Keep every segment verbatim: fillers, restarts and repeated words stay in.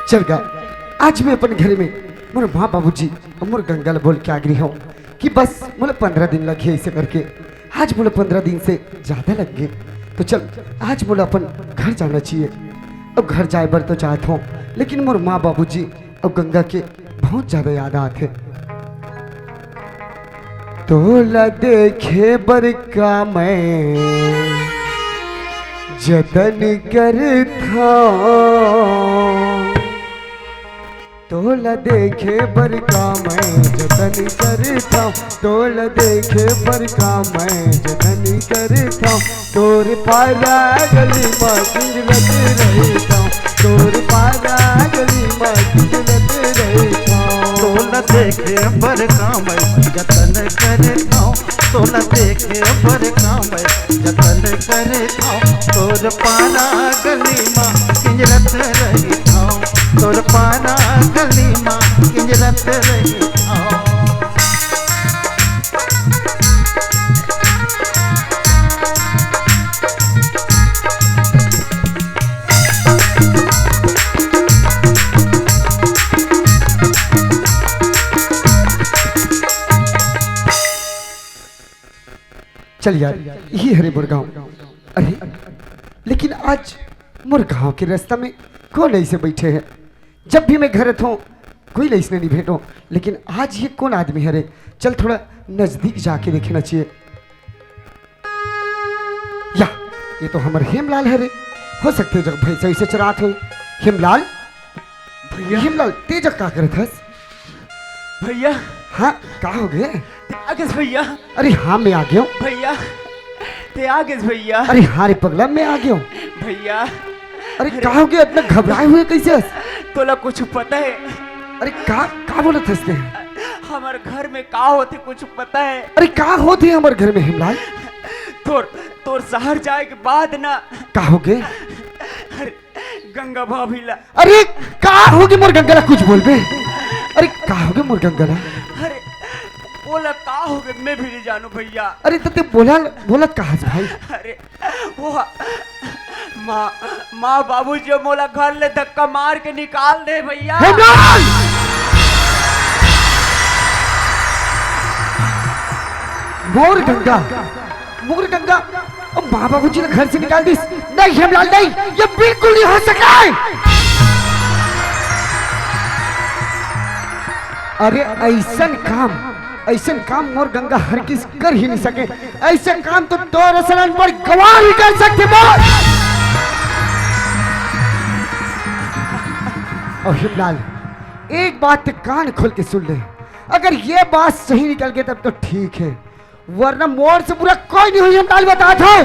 चल गा, आज मैं अपन घर में मोर माँ बाबूजी अउ मोर गंगा ल बोल के आ गे हंव कि बस मोला पंद्रह दिन लगे ऐसे करके। आज मोला पंद्रह दिन से ज्यादा लग गे, तो चल, आज मोला अपन घर जाना चाहिए। अब घर जाए बर तो चाहत हंव, लेकिन मोर माँ बाबूजी अउ गंगा के बहुत ज्यादा याद आत हे। तोला देखे बर का मैं जतन करथंव, तोला देखे बर का मैं जतन करथंव, तोला देखे बर का मैं जतन करथंव। तोर पारा गली म गिंजरत रहिथंव, तोर पारा गली म गिंजरत रहिथंव। तोला देखे बर का मैं जतन करथंव, तोला देखे बर का मैं जतन करथंव। तोर पारा गली म गिंजरत रहिथंव, तोर पारा गली म गिंजरत रहिथंव। चल यार, इही हरे मोर गांव। अरे, लेकिन आज मोर गांव के रस्ता में कोन ऐसे बइठे हे? जब भी मैं घर आथंव, कोई ल अइसने नइ भेंटंव, लेकिन आज ये कोन आदमी हरे? चल, थोड़ा नजदीक जाके देखना चाहिए। या, ये तो हमर हेमलाल हरे। हो सकथे जग भैंसा वैसा चरात होही। हेमलाल, भैया। हेमलाल, तें जग का करत हस? भैया। हाँ, का हो गे? तें आ गेस भैया। अरे हाँ, मैं आ गेंव। भैया, तें आ गेस भैया। अरे हाँ रे पगला, मैं आ गेंव। भैया। अरे, अरे। का हो गे? अतना घबराए हुए कइसे हस? तोला कुछ पता हे? अरे का, का बोलत हस तें? हमर घर में का होथे, कुछ पता हे? अरे का होथे हमर घर में, हेमलाल? तोर, तोर शहर जाए के बाद ना। का हो गे? अरे, गंगा भाभी ला। अरे, का हो गे मोर गंगा ला, कुछ बोलबे? अरे, का हो गे मोर गंगा ला? अरे, ओला का हो गे, मैं भी नइ जानंव भैया। अरे, त तें बोला, बोलत का हस भाई? अरे, वो माँ, माँ बाबूजी मोला घर ले धक्का मार के निकाल दे भैया। हेमलाल! मोर गंगा, मोर गंगा, अउ माँ बाबूजी ला घर से निकाल दिस। नहीं हेमलाल, नहीं, ये बिल्कुल नइ हो सके। अरे अइसन काम, अइसन काम मोर गंगा हरगिस कर ही नइ सके। अइसन काम तो तोर असन अनपढ़ गंवार ही कर सकथे मोर। अउ हेमलाल, एक बात तें कान खोल के सुन ले, अगर ये बात सही निकल गे तब तो ठीक हे, वरना मोर से बुरा कोई नइ होही, हेमलाल, बतात हंव।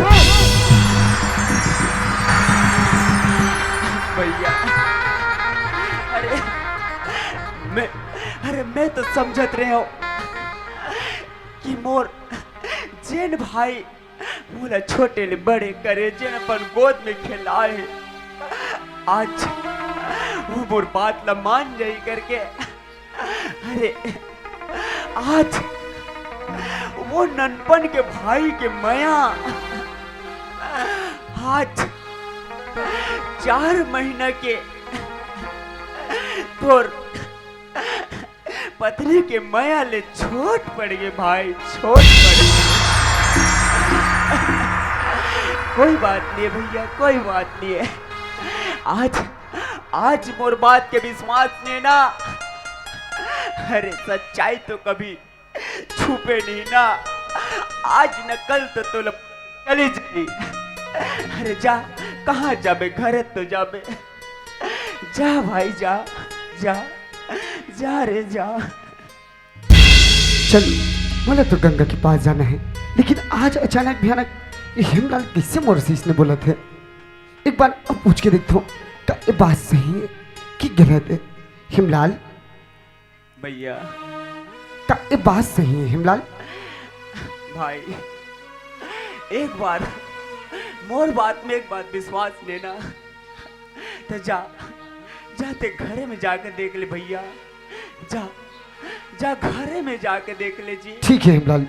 भैया, अरे, मैं, अरे, मैं तो समझत रहेंव कि मोर जेन भाई मोला छोटे ले बड़े करे, जेन अपन गोद में खेलाए हे, आज वो मोर बात ला मान जाही करके। अरे, आज वो ननपन के भाई के मया, आज चार महीना के तोर पत्नी के मया ले छोट पड़ गे भाई, छोट पड़ गे। कोई बात नइ हे भैया, कोई बात नइ हे। आज, आज मोर बात के विश्वास नइ हे ना। अरे सच्चाई तो कभी छुपे नइ ना। आज न कल तो तोला चली जाही। अरे जा, कहाँ जाबे, घरे तो जाबे। जा भाई जा, जा, जा रे जा। चल, मोला तो गंगा के पास जाना हे, लेकिन आज अचानक भयानक ये हेमलाल कइसे मोर से अइसने बोलत हे? एक बार अउ पूछ के देखथंव, का ये बात सही हे कि गलत हे? हेमलाल? भैया। का ये बात सही हे हेमलाल? भाई, एक बार मोर बात में एक बार विश्वास ले ना। त जा, जा तें घरे में जाके देख ले भैया, जा, जा घरे में जाके देख ले जी। ठीक हे हेमलाल,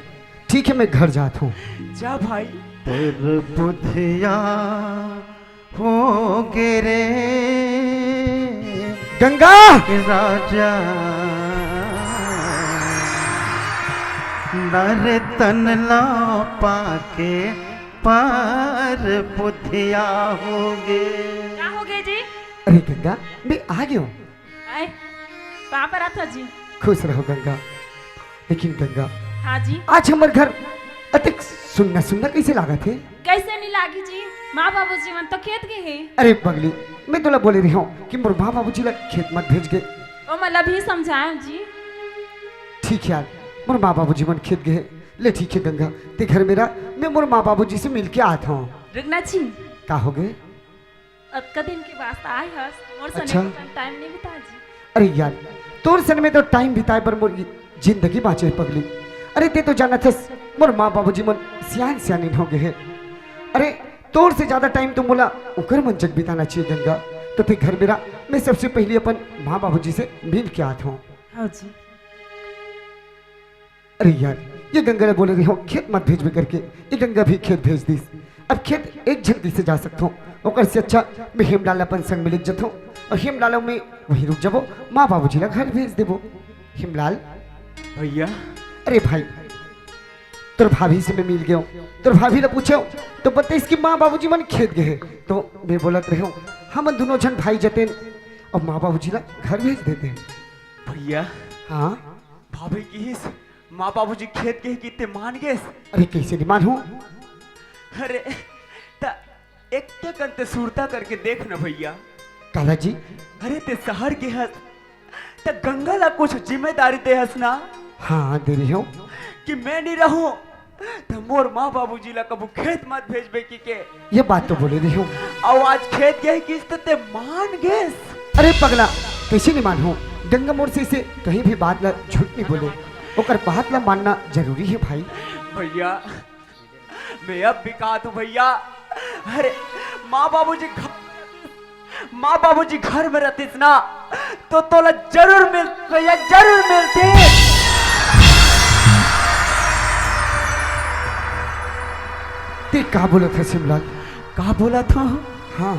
ठीक हे, मैं घर जात हंव। जा भाई। तोर बुधिया हो गे रे, गंगा। राजा नर तन ला पाके पर पुथिया होगे। का होगे जी? अरे गंगा, मैं आ गयो। आय, पाँव परत हों जी। खुश रहो गंगा। लेकिन गंगा, हाँ जी। आज हमर घर अतेक सुन्ना सुन्ना कइसे लागत हे? कइसे नइ लागी जी? माँ बाबूजी मन तो खेत गे हे। अरे पगली, मैं तोला बोले रहेंव कि मोर माँ बाबूजी ला खेत मत भेजगे। ओमन ला भी समझाएंव जी। ठीक हे यार, मोर माँ बाबूजी मन खेत गे हे। ले ठीक हे गंगा, तें घर में रह, मैं मोर माँ बाबूजी से मिल के आत हंव। रुकना जी। का होगे? अतका दिन के वास्ता आए हस, मोर सने अच्छा। अपन टाइम नइ बिता जी। अरे यार, तोर सने में तो टाइम बिताए बर मोर जिंदगी बाँचे हे पगली। अरे तें तो जानत हस, मोर माँ बाबूजी मन सियान सियानिन होगे हे। अरे तोर से ज्यादा टाइम तो मोला उकर मन जग बिताना चाहिए गंगा। तो तें घर में रह, मैं सबसे पहली अपन माँ बाबूजी से मिल के आत हंव। हाँ जी। अरे यार, ये गंगा ला बोले रहेंव खेत मत भेजबे करके, ये गंगा भी खेत भेज दिस। अब खेत एक झन कइसे जा सकथंव, ओकर से अच्छा मैं हेमलाल अपन संग में लेके जथंव अउ हेमलाल अउ मैं वहीं रुक जाबो, माँ बाबूजी ला घर भेज देबो। हेमलाल। भैया। अरे भाई, तोर भाभी से मैं मिल गेंव, तोर भाभी ला पूछेंव तो बतइस कि माँ बाबूजी मन खेत गे हे, तो मैं बोलत रहेंव हमन दूनों झन भाई जतेन अउ माँ बाबूजी ला घर भेज देतेन। भैया। हाँ। भाभी किहिस माँ बाबूजी खेत गे हे कि तें मान गेस। अरे कइसे नइ मानहूँ? अरे त एक कन तें सुरता करके देख न भैया। काला जी? अरे तें शहर गे हस त गंगा ला कुछ जिम्मेदारी दे हस ना। हाँ, दे रहेंव। कि मैं नइ रहूँ त मोर माँ बाबूजी ला कभू खेत मत भेजबे कहिके। ये बात तो बोले रहेंव। अउ आज खेत गे हे किहिस त तें मान गेस। अरे पगला, कइसे नइ मानहूँ? गंगा मोर से अइसे कहीं भी बात ला झूठ नइ बोले, ओकर बात ला मानना जरूरी हे भाई। भैया, मैं अब भी कहत हूँ भैया, अरे माँ बाबूजी घर, माँ बाबूजी घर में रहतिस ना तो तोला जरूर मिलतिस भैया, जरूर मिलतिस। तें का बोलत हस हेमलाल? का बोलत हंव? हाँ।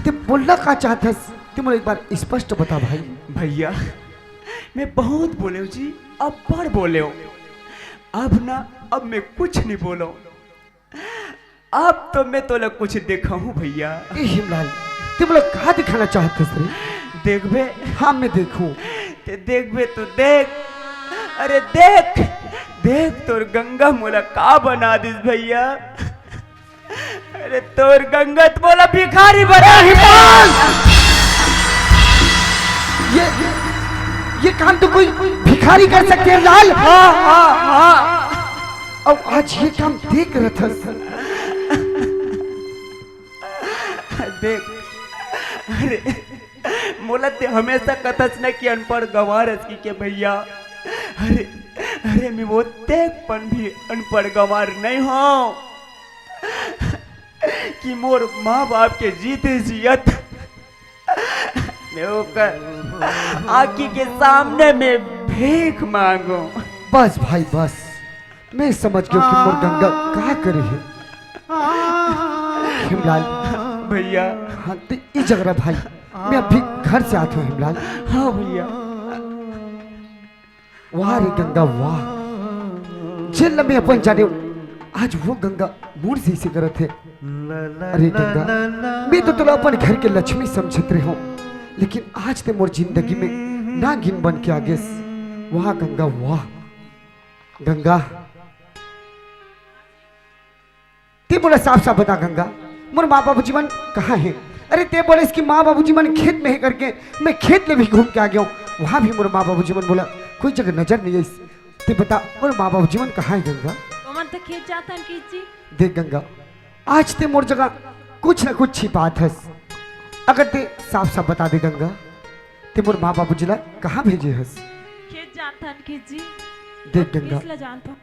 तें बोलना का चाहत हस? तें मोला एक बार स्पष्ट बता भाई। भैया, मैं बहुत बोलेंव जी, अब्बड़ बोलेंव। अब ना, अब मैं कुछ नइ बोलंव। अब तो मैं तोला कुछ देखाहूँ भैया। ए हेमलाल, तें मोला का देखाना चाहत हस रे? देखबे? हाँ, मैं देखहूँ। तें देखबे तो देख। अरे देख, देख तोर गंगा मोला का बना दिस भैया। अरे तोर गंगा त मोला भिखारी बना दिस। ये, ये काम तो कोई भिखारी कर सकथे हेमलाल। हाँ, हाँ, हाँ। अउ आज ये काम तें करत हस। देख, अरे, मोला तें हमेशा कथस ना कि अनपढ़ गंवार हस कहिके भैया। अरे, अरे, मैं वो तेक पन भी अनपढ़ गंवार नइ हंव कि मोर माँ बाप के जीते जियत मैं ओकर आँखी के सामने में भीख मांगों। बस भाई बस, मैं समझ गेंव कि मोर गंगा का करे हे। हेमलाल। भैया। हाँ, तें ए जगह रह भाई, मैं अभी घर से आत हंव हेमलाल। हाँ भैया। वाह रे गंगा वाह, जेन ल मैं अपन जानेंव, आज वो गंगा मोर से अइसे करत हे। अरे गंगा, मैं तो तोला अपन घर के लक्ष्मी समझत रहेंव, लेकिन आज तें मोर जिंदगी में नागिन बन के आ गेस। वाह गंगा वाह। गंगा, तें मोला साफ साफ बता गंगा, मोर माँ बाबूजी मन कहाँ हे? अरे तें बोलेस कि माँ बाबूजी मन खेत में हे करके, मैं खेत ले भी घूम के आ गेंव, वहाँ भी मोर माँ बाबूजी मन मोला कोई जगह नजर नइ आइस। तें बता मोर माँ बाबूजी मन कहाँ हे गंगा? ओमन तो खेत जात हन कीस जी। देख गंगा, आज तें मोर जगह कुछ न कुछ छिपात हस। अगर तें साफ साफ बता दे गंगा, तें मोर माँ बाबूजी ला कहाँ भेजे हस? खेत जात हन कीस जी। देख गंगा, किस ला जानत हंव?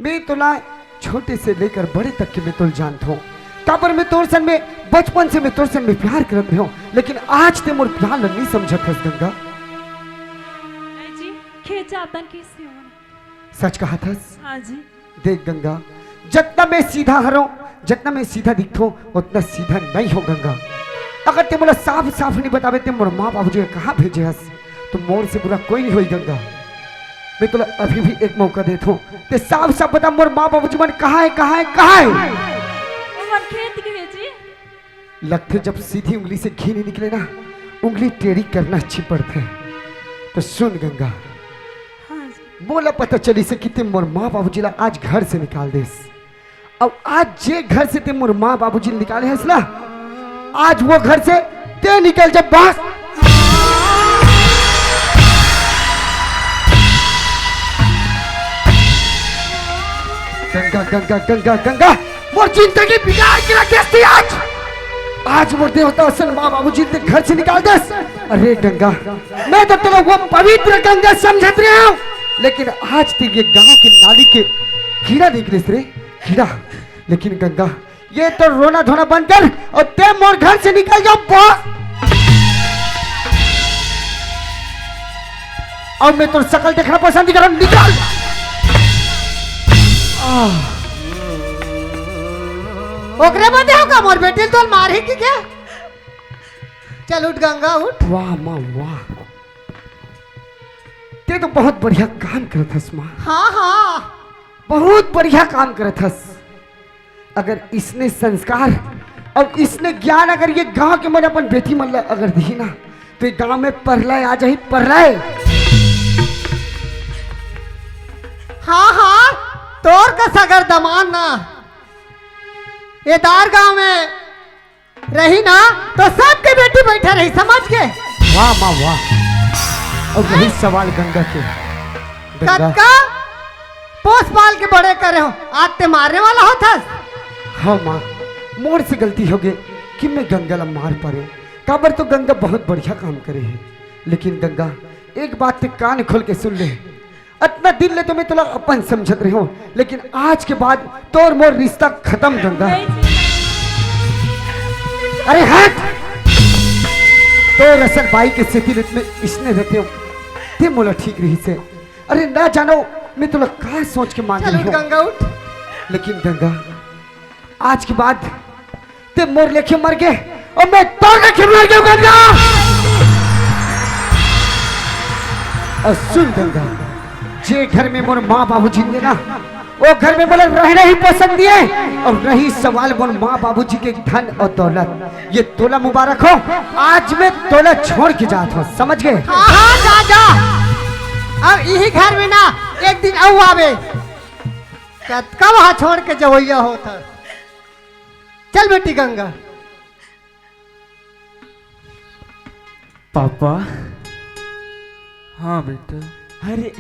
मैं तोला छोटे से लेकर बड़े तक के मैं तोला जानत हंव। काबर मैं तोर सन में बचपन से मैं तोर सन में प्यार करत रहेंव, लेकिन आज तें मोर प्यार ल नइ समझत हस गंगा। नहीं जी, खेत जात हन कीस जी। सच कहत हस? हाँ जी। देख गंगा, जतना मैं सीधा हरंव, जतना मैं सीधा दिखथंव, ओतना सीधा नइ हंव गंगा। अगर ते मोला साफ साफ नहीं बताबे ते मोर माँ बाबूजी ला कहाँ भेजे हस, तो मोर से बुरा कोई नहीं होई गंगा। मैं तोला अभी भी एक मौका देत हूँ, ते साफ साफ बता मोर माँ बाबूजी मन कहाँ है, कहाँ है, कहाँ है? वो मन खेत गए जी। लगथे जब सीधी उंगली से घी नहीं निकले ना, उंगली टेढ़ी करना अच्छी पड़थे। तो सुन गंगा, हाँ जी। मोला पता चलिस हे कि ते मोर माँ बाबूजी ला आज घर से निकाल देस। अब आज जे घर से ते मोर माँ बाबूजी ला निकाले हस ना, आज वो घर से ते निकल जा बस। गंगा, गंगा, गंगा, गंगा, मोर जिंदगी बिगाड़ के रख देस ते आज। आज मोर देवता असन माँ बाबूजी ते घर से निकाल देस। अरे गंगा, मैं तो तोला वो पवित्र गंगा समझत रहे हूँ, लेकिन आज ते ये गांव के नाली के कीड़ा निकलिस रे, कीड़ा। लेकिन गंगा, ये तो रोना धोना बंद कर और ते मोर घर से निकल जा बस। अब मैं तोर शकल देखना पसंद नहीं करत हूँ, निकल। आह। ओकरे बदे होगा मोर बेटी ल तोल मारही कि क्या? चल उठ गंगा, उठ। वाह माँ, वाह। ते तो बहुत बढ़िया काम करत हस माँ। हाँ, हाँ। बहुत बढ़िया काम करत हस। अगर इसने संस्कार और इसने ज्ञान अगर ये गांव के मन अपन बेटी मन ला अगर दिही ना, तो ये गांव में परलय आ जाही, परलय। हाँ, हाँ, तोर कस अगर दमांद ना ये दार गांव में रही ना, तो सबके बेटी बैठा रही, समझ गे? वाह माँ, वाह। और रही सवाल गंगा के। गंगा। कतका पोस पाल के बड़े करे हों, आज ते मारने वाला होथस? हाँ माँ, मोर से गलती होगे कि मैं गंगा ला मार परेंव। काबर तो गंगा बहुत बढ़िया काम करे हे, लेकिन गंगा, एक बात ते कान खोल के सुन ले, अतना दिन ले तो मैं तोला अपन समझत रहे हों, लेकिन आज के बाद तोर मोर रिश्ता खतम गंगा। अरे हट, तोर असन बाई के सेती ले मैं इसने रहते हों, ते मोला ठीक रहिस हे। अरे ना जानो मैं तोला का सोच के मांग चल रहे हों। गंगा उठ। लेकिन गंगा, आज के बाद ते मोर लेखे मर गे और मैं तोर लेखे मर गेंव गंगा। और सुन गंगा, जे घर में मोर माँ बाबूजी हे ना, वो घर में मोला रहना ही पसंद नहीं हे। और रही सवाल मोर माँ बाबूजी के धन और दौलत, ये तोला मुबारक हो, आज मैं तोला छोड़ के जात हों, समझ गे? हाँ, हाँ, जा, जा। अब इही घर में ना एक दिन अउ आबे। कतका वहाँ छोड़ के जवइया होथस। चल बेटी गंगा। पापा। हाँ बेटा। अरे,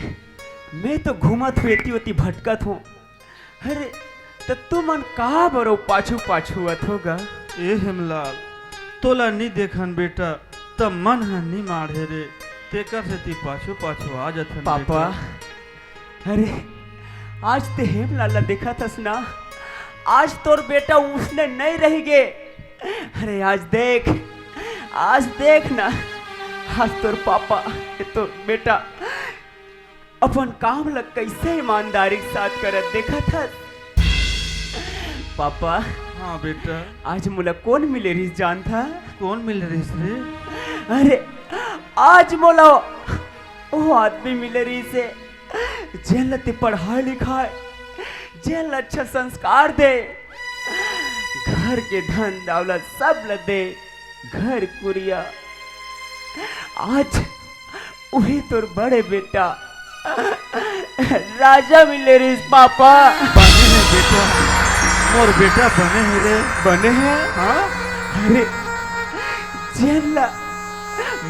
मैं तो घूमत हों, एती ओती भटकत हों। अरे, त तुमन का बरो पाछू पाछू अथो गा? ए हेमलाल, तोला नी देखन बेटा, त मन ह नी माढ़े रे, तेकर सेती पाछू पाछू आ जथन पापा। बेटा। अरे, आज ते हेमलाल ला देखत हस ना, आज तोर बेटा उसने नहीं रह गे। अरे, आज देख, आज देख ना, आज तोर पापा, ये तोर बेटा अपन काम ला कैसे ईमानदारी के साथ करत देखत हस। पापा। हाँ बेटा। आज मोला कौन मिले रहिस जानथा? कौन मिले रहिस रे? अरे, आज मोला वो आदमी मिले रहिस हे, जेन ला ते पढ़ाए लिखाए, जेन ला अच्छा संस्कार दे, घर के धन दौलत सब ला दे, घर कुरिया। आज उही तोर बड़े बेटा राजा मिले रहिस पापा। बने हे बेटा, मोर बेटा बने हे रे। बने हे? हाँ? अरे, जेन ला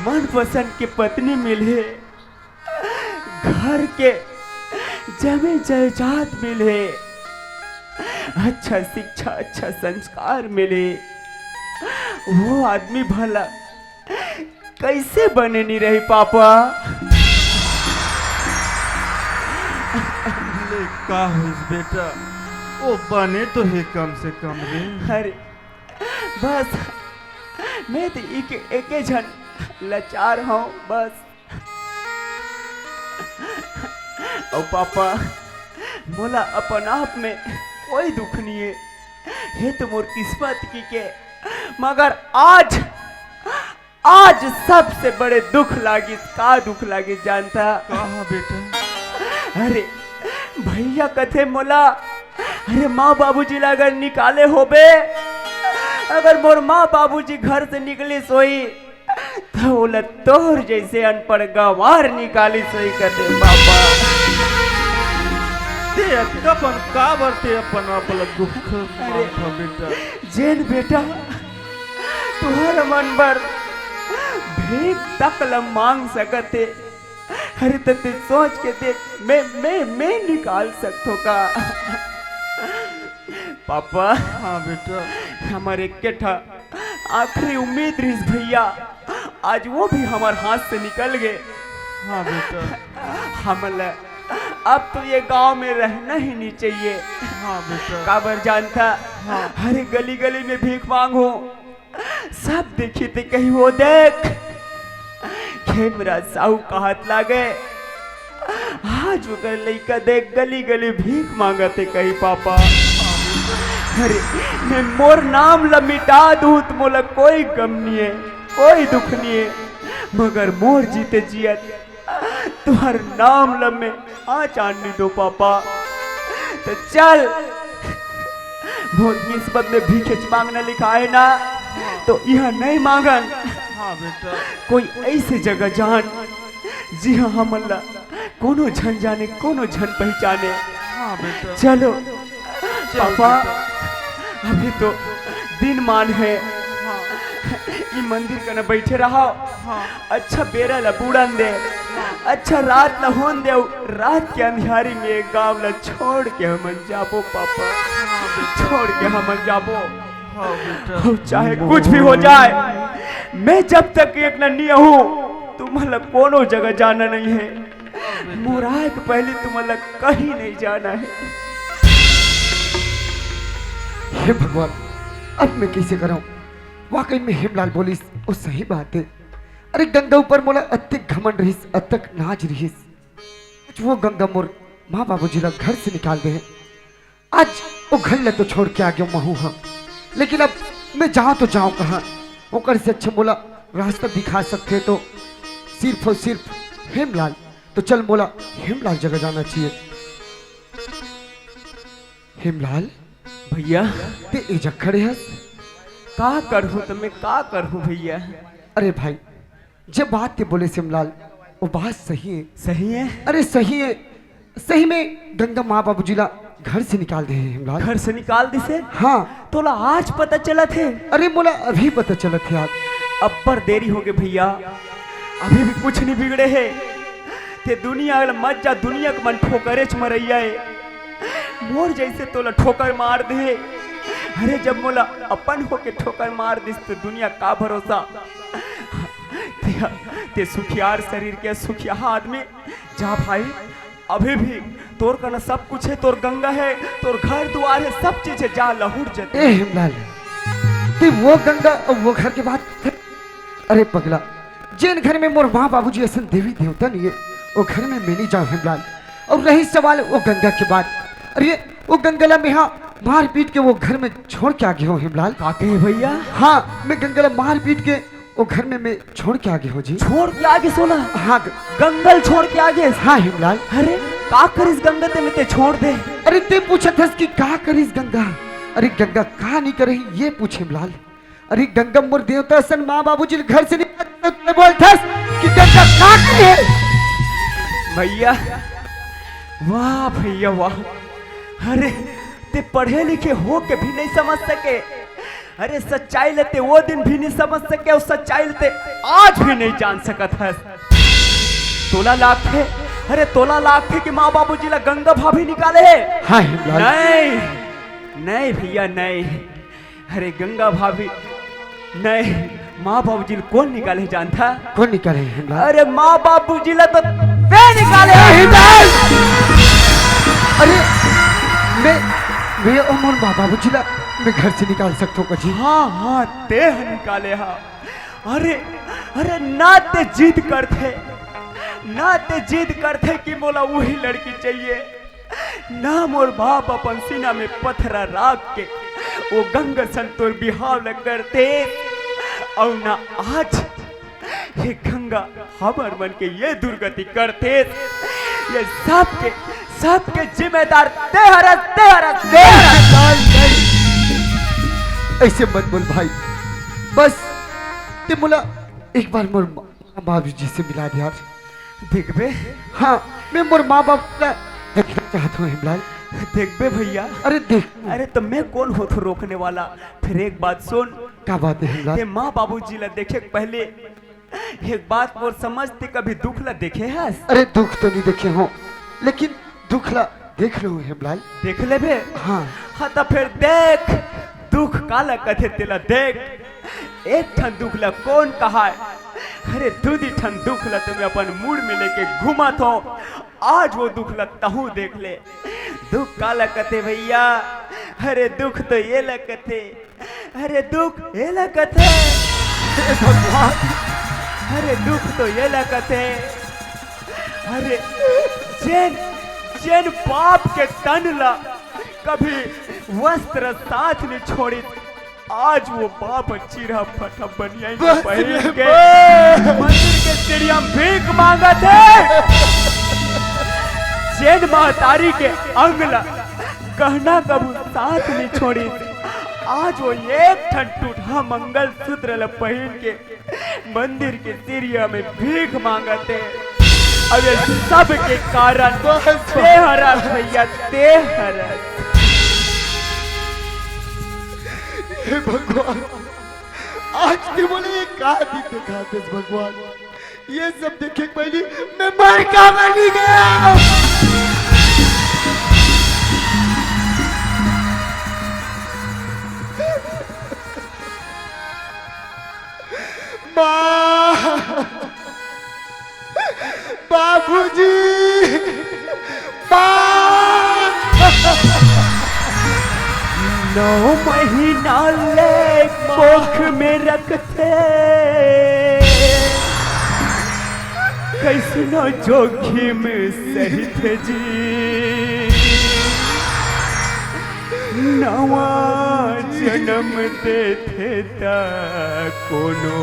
मनपसंद के पत्नी मिले, घर के जमीन जायदाद मिले, अच्छा शिक्षा, अच्छा संस्कार मिले, वो आदमी भला कैसे बने नहीं रही पापा? ले का होइस बेटा, वो बने तो हे कम से कम रे। अरे बस मैं तो एक, एके झन लाचार हों बस। ओ पापा, मोला अपन आप में कोई दुख नहीं हे। हे तो मोर किस्मत की के, मगर आज आज सबसे बड़े दुख लागिस। का दुख लागिस जानथा? कहा बेटा? अरे भैया कथे मोला, अरे माँ बाबूजी ला अगर निकाले होबे, अगर मोर माँ बाबूजी घर से निकलिस होही, त ओला तोर जइसे अनपढ़ गंवार निकालिस होही कथे पापा। ते अतका पन काबर ते अपन आप ला दुख अरे मानथा बेटा? जेन बेटा तुहर मन बर भीख तक ल मांग सकत हे। अरे त ते सोच के देख, मैं मैं मैं निकाल सकथों का? पापा, हाँ बेटा। हमर एक ठा आखिरी उम्मीद रहिस भैया, आज वो भी हमर हाथ से निकल गे। हाँ बेटा। हमला अब तो ये गांव में रहना ही नहीं चाहिए। हाँ बेटा। काबर जानथा? हाँ। अरे गली गली में भीख मांगहूं, सब देखही ते कही, वो देख, खेमराज साहू कहत लागे, आज ओकर लइका देख गली गली भीख मांगत हे कही पापा। अरे मैं मोर नाम ल मिटा दूं त मोला कोई गम नहीं है, कोई दुख नहीं है, मगर मोर जीते जियत तुहर नाम ल मैं आँच आन नहीं दो पापा। त चल, मोर किस्मत में भीखेच मांगना लिखा है ना, तो इहाँ नहीं मांगन। हाँ बेटा। कोई ऐसे जगह जान, जिहाँ हमन ला कोनो झन जाने, कोनो झन पहचाने। हाँ बेटा। चलो चल पापा, बेटा। अभी तो दिन मान है, हाँ। ई मंदिर कना बैठे रहो। हाँ। अच्छा बेरा ला बूड़न दे, अच्छा रात ला होन दे, अउ रात के अंधियारी में ये गांव ला छोड़ के हमन जाबो पापा, छोड़ के हमन जाबो। हाँ बेटा। अउ चाहे कुछ भी हो जाए, मैं जब तक एक नन्ही हूँ, तुमन ला कोनो जगह जाना नहीं है। मोर आए के पहले तुमन ला कहीं नहीं जाना है। हे भगवान, अब मैं कैसे करूं? वाकई में हेमलाल बोलिस, वो सही बात है। अरे गंगा ऊपर मोला अतक घमंड रहिस, अतक नाज रहिस। आज वो गंगा मोर माँ बाबूजी ला घर से निकाल दे है। आज वो घर ला तो छोड़ के आ गयो महू हाँ, लेकिन अब मैं जाओ तो जाओ कहाँ? ओकर से अच्छा मोला रास्ता दिखा सकते तो सिर्फ और सिर्फ हेमलाल। तो चल मोला हेमलाल जगह जाना चाहिए। हेमलाल, भैया। ते ए जग खड़े हस? का करहूं त मैं का करहूं भैया? अरे भाई, जे बात ते बोले हेमलाल, वो बात सही है। सही है? अरे सही है, सही में गंगा माँ बाबूजी ला घर से निकाल दे है हेमलाल। घर से निकाल दिसे? हाँ। तोला आज पता चलत है? अरे मोला अभी पता चलत है यार। अब्बड़ देरी होगे भैया, अभी भी कुछ नहीं बिगड़े है। ते दुनिया ल मत जा, दुनिया के मन ठोकरेच मरइया ए। मोर जइसे तोला ठोकर मार दे। अरे जब मोला अपन होके ठोकर मार दिस तो दुनिया का भरोसा। ते, ते सुखियार शरीर के सुखिया आदमी। जा भाई, अभी भी तोर कना सब कुछ है, तोर गंगा है, तोर घर दुआर है, सब चीज है, जा लहुट जते। ए हेमलाल, ते वो गंगा अउ वो घर के बात। अरे पगला, जेन घर में मोर माँ बाबूजी असन देवी देवता नहीं है, वो घर में मैं नहीं जाऊँ हेमलाल। अउ रही सवाल वो गंगा के बात, अरे वो गंगा ला मेहा मार पीट के वो घर में छोड़ के आ गए हो हेमलाल। का कहे भैया? हाँ, मैं गंगा ला मार पीट के वो घर में मैं छोड़ के आ गए हो जी। छोड़ के आ गए सोना? हाँ। गंगा ल छोड़ के आ गए? हाँ हेमलाल। अरे का करिस गंगा ते में ते छोड़ दे? अरे ते पूछत हस कि का करिस गंगा? अरे गंगा का नहीं करे ये पूछ हेमलाल। अरे गंगा मोर देवता असन माँ बाबूजी ल घर से निकाल के बोलथस कि गंगा का करे? भैया, वाह भैया वाह। अरे ते पढ़े लिखे हो के भी नहीं समझ सके। अरे सच्चाई ल ते वो दिन भी नहीं समझ सके अउ सच्चाई ल ते आज भी नहीं जान सकत हस। तोला लागथे, अरे तोला लागथे कि माँ बाबूजी ला गंगा भाभी निकाले हे? हाँ हेमलाल। नहीं, नहीं भैया नहीं। अरे गंगा भाभी नहीं, माँ बाबूजी ल कोन निकाले जानथा? कोन निकाले हेमलाल? अरे माँ बाबूजी ला तो ते निकाले। नहीं, नहीं। अरे मैं, मैं अउ मोर माँ बाबूजी ला मैं घर से निकाल सकथों का जी? हाँ हाँ, ते ह निकाले हा। अरे, अरे ना ते जिद करथे, ना ते जिद करथे कि मोला वही लड़की चाहिए। ना मोर बाप अपन सीना में पथरा राख के वो गंगा सन तोर बिहाव ल करते, अउ ना आज हे गंगा, हमर मन के ये दुर्गति करते, ये सबके, सबके जिम्मेदार ते हरस, ते हरस, ते हरस। ऐसे मत बोल भाई, बस ते मोला एक बार मोर माँ बाबूजी से मिला दे यार। देखबे? हाँ, मैं मोर माँ बाप ला देखना चाहत हूँ हेमलाल। देखबे भैया? अरे देख। अरे तो मैं कौन होत हूँ रोकने वाला? फिर एक बात सुन। का बात है हेमलाल? ते माँ बाबूजी ला देखे के पहले एक बात मोर समझ, ते कभी दुख ला देखे हस? अरे दुख तो नहीं देखे हो, लेकिन दुख ला देख लो हेमलाल। देख लेबे? हाँ। हाँ तो फिर देख, दुख काला कथे तेला देख। एक ठन दुख ला कौन कहाय? अरे दू दी ठन दुख ला तो मैं अपन मूड में लेके घूमत हो। आज वो दुख ला तहूँ देख ले। दुख काला कथे भैया? अरे दुख तो ये ला कथे। अरे दुख ये ला कथे। हे भगवान। अरे दुख तो ये ला कथे। अरे जेन, जेन बाप के तन ला कभी वस्त्र साथ नहीं छोड़ी, आज वो बाप चिरा फटा बनियान बस पहन रे के बस। मंदिर के सीढ़िया में भीख मांगत हे। जेन महतारी के अंग ला गहना कभू साथ नहीं छोड़ी, आज वो एक ठन टूटहा मंगलसूत्र ला पहन के मंदिर के सीढ़िया में भीख मांगत हे। अब ये सब के कारण बस। ते हरस भैया, ते हरस। हे भगवान, आज ते मोला ये का दिन दिखा देस भगवान। ये सब देखे के पहली मैं मर का बनी गया। माँ, बाबूजी, माँ। नौ महीना ले कोख में रखथे, कैसनो जोखिम सहिथे जी। नवा जन्म देथे त कोनो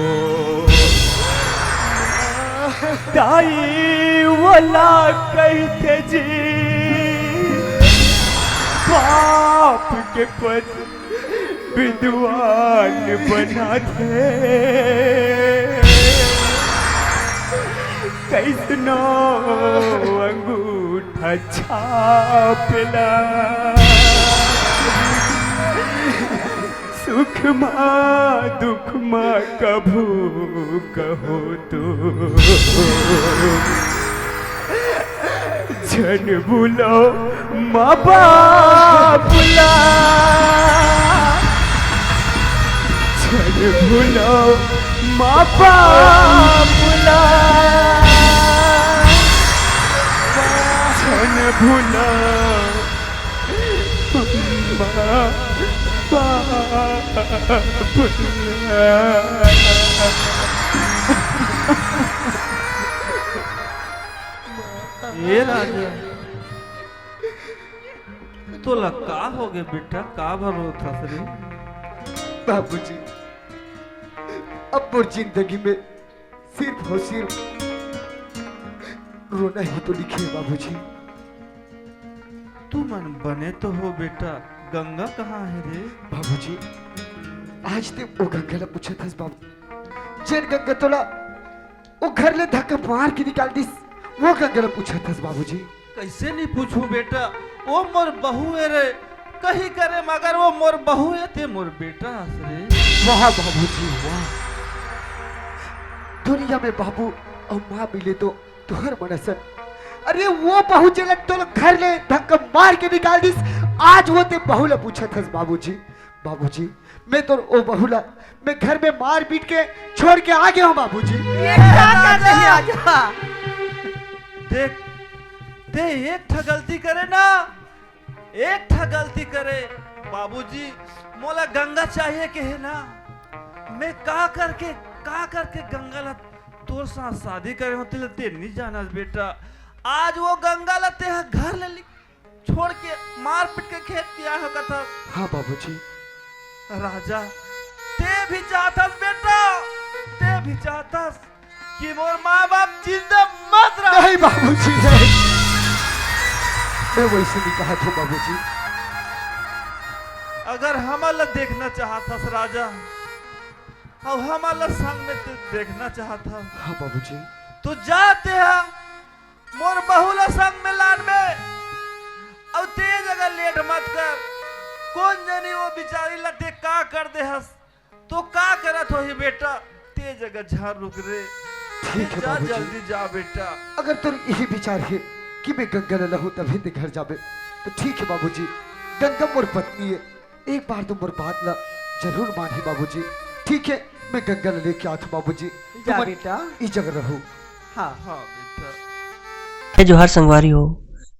दाई वाला कहिथे जी। बाप के पद विद्वान बनाथे, कैसनो अंगूठा छापला। सुख मा दुख मा कभू कहो तो झन भूलो माँ बाप ला, झन भूलो माँ बाप ला, झन भूलो माँ बाप ला। ए राजा, तोला का होगे बेटा, का भर रोथस रे? बाबूजी, अब मोर जिंदगी में सिर्फ और सिर्फ रोना ही तो लिखे है बाबूजी। तुमन बने तो हो बेटा, गंगा कहाँ है रे? बाबूजी, आज ते वो गंगा ला पूछत हस बाबू, जेन गंगा तोला वो घर ले धक्का मार के निकाल दिस, वो गंगा ला पूछत हस बाबूजी। कैसे नहीं पूछू बेटा, वो मोर बहू है रे। कही करे मगर वो मोर बहू है, ते मोर बेटा हस रे। वाह बाबूजी वाह, दुनिया में बाबू और माँ मिले तो तुहर मन असन। अरे वो बहू जेला तोला घर ले धक्का मार के निकाल दिस, आज वो ते बहू ला पूछत हस बाबूजी। बाबूजी, मैं तो ओ बहू ला मैं घर में मार पीट के छोड़ के आ गया हूँ बाबूजी। ये क्या करते हैं राजा? देख, ते एक ठा गलती करे ना, एक ठा गलती करे। बाबूजी, मोला गंगा चाहिए के है ना, मैं का करके, का करके गंगा ला तोर साथ शादी करे हों, तेला ते नहीं जानस बेटा। आज वो गंगा ला ते ह घर ले लि-, छोड़ के मार पीट के खेत के आए हो कथा। हाँ बाबूजी। राजा, ते भी चाहतस बेटा, ते भी चाहतस कि मोर माँ बाप जिंदा मत रह। नहीं बाबूजी, नहीं। मैं वैसे नहीं कहा था बाबूजी। अगर हमला देखना चाहत हस राजा, अउ हमला संग में तू देखना चाहत हस, हाँ बाबूजी। तो जाते हैं मोर बहू ला संग में लान में, अउ ते जगह लेट मत कर। कोन जनी वो बिचारी ला ते का कर दे हस, तो का करत होही बेटा, ते जगह झन रुक रे। ठीक है जा, बाबूजी। जल्दी जा बेटा। अगर तोर यही विचार है कि मैं गंगा ला लहूं तभी ते घर जाबे, तो ठीक है बाबूजी। गंगा मोर पत्नी है, एक बार तो मोर बात ला जरूर मानही बाबूजी। ठीक है, मैं गंगा ला लेके आथों बाबूजी। जा तुमन बेटा। ई जगह रहू। हाँ। हाँ बेटा। जय जोहार संगवारी हो,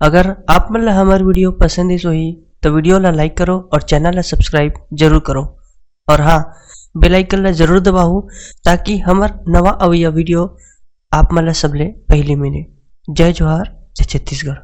अगर आप मन ला हमर video पसंद आइस होही तो video ला like करो और channel ला subscribe जरूर करो, और हाँ, bell icon ला जरूर दबाओ ताकि हमर नवा अवइया video आप मन ला सबले पहली मिले। जय जोहार, जय छत्तीसगढ़।